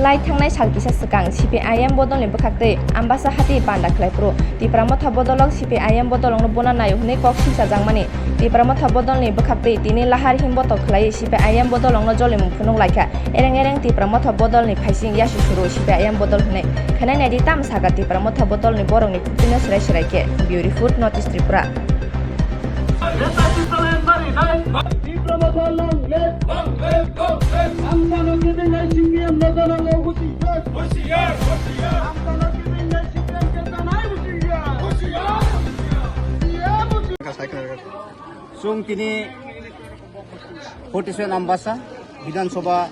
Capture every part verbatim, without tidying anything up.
Lai thangnai sal kisa swkang C P I M bodolni bwkhaktwi Ambasa hati panda khlai phuru Tipra Motha bodolrok C P I M bodolrokno bona naio hwnwi kok sichajakmani. Tipra Motha bodolni bwkhaktwi tini lahar himbotok khlaiwi C P I M bodolrokno jolimung phunuk laikha. Ereng ereng Tipra Motha bodolni phaising yasu suru C P I M bodol hwnwi. Khainai naidi tamo sakha Tipra Motha bodolni borokni khuktwino swrai swrai khe. Bureau Report, North East Tripura. Tipra Motha long live. Long live, long live. Ang sano kibing hai C P M no jana no husi. Husiar, husiar. Ang sano kibing hai C P M ke tanai husiar. Husiar, husiar. Husiar, husiar. Chwng tini forty seven Ambasa Bidhan Sabha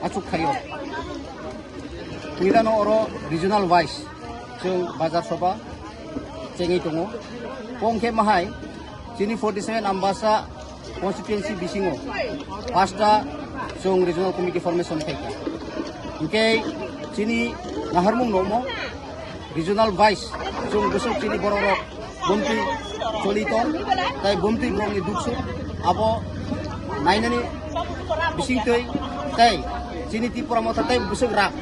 achuk khaio. Puilano oro regional wise chwng Bazar Sabha chengwi tongo. Kong khe mahai chini forty seven Ambasa constituency bisingo pasta chwng regional committee formation khaikha. Hinkhe chini naharmung nokmo regional wise chwng bwswk chini borok rok bumtwi choli tong, tai bumtwi borokni duksu abo nainani bisingtwi, tai chini Tipra Motha tai bwswk rak,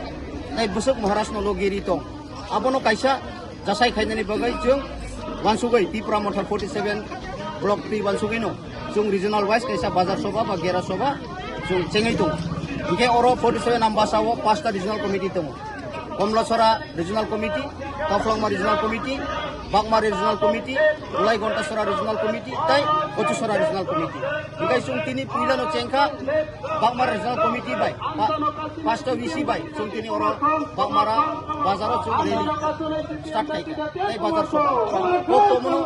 tai bwswk Maharaj no logi ri tong. Abono kaisa jasai khainani bagwi chwng wansugwi Tipra Motha forty seven block twi wansugwi no chwng regional wise kaisa Bazar Sabha ba Gera Sabha chwng chengwi tongo. Hinkhe oro forty seven Ambasa o pasta regional committee tongo. Komlasora Regional Committee, Taflangma Regional Committee, Bagma Regional Committee, Ulai Gontasora Regional Committee, tai Kochusora Regional Committee. Hinkhe chwng tini puilano chengkha Bagma Regional Committee bai, pa-, pasta V C bai, chwng tini oro Bagmara bazaro chwng rally start khaikha, tai bazar sokha. Bo tomono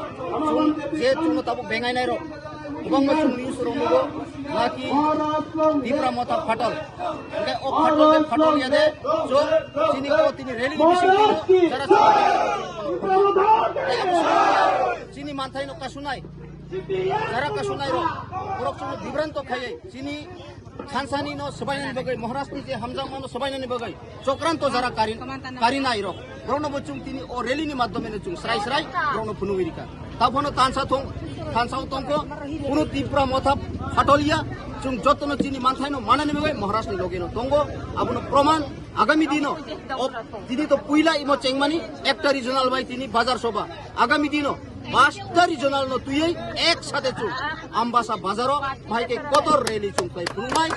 chwng je chwngno tabuk bengainairok, kwbangma chwng news rok nugo, naki Tipra Motha phatal. Hinkhe o phatal de phatal ya de, chwng chini o tini rally ni bisingtwi jara chini manthaino kasunai, jara kasunai rok, borok chwngno bibranto khaiwi chini thansanino swbainani bagwi, Maharajni je hamjakmano swbainani bagwi chokranto jara karin-, karinai rok. Borokno bo chwng tini o rally ni madhyome no chwng srai srai borokno phunugwi rikha. Taphano tansa thong, tansa o tongkho, kuno Tipra Motha phatoliya, chwng jotono chini manthaino manani bagwi Maharajni logeno tongo, abono proman. Agami dino, o, tini to puila imo chengmani ekta regional bai tini bazar soba. Agami dino pasta regional no tuyei ek sate chwng Ambasa bazaro bahai khe kotor rally chwng khlai phunuknai.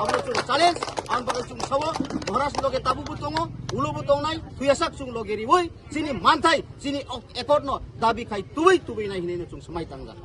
Abono chwng challenge, ang bagwi chwng sao, Maharaj loge tabu bo tongo, ulo bo tongnai, thuyasak chwng loge riwi, chini manthai, chini ok-, accord no dabi khai tubui tubui nai hinwi no chwng swmai tangjak.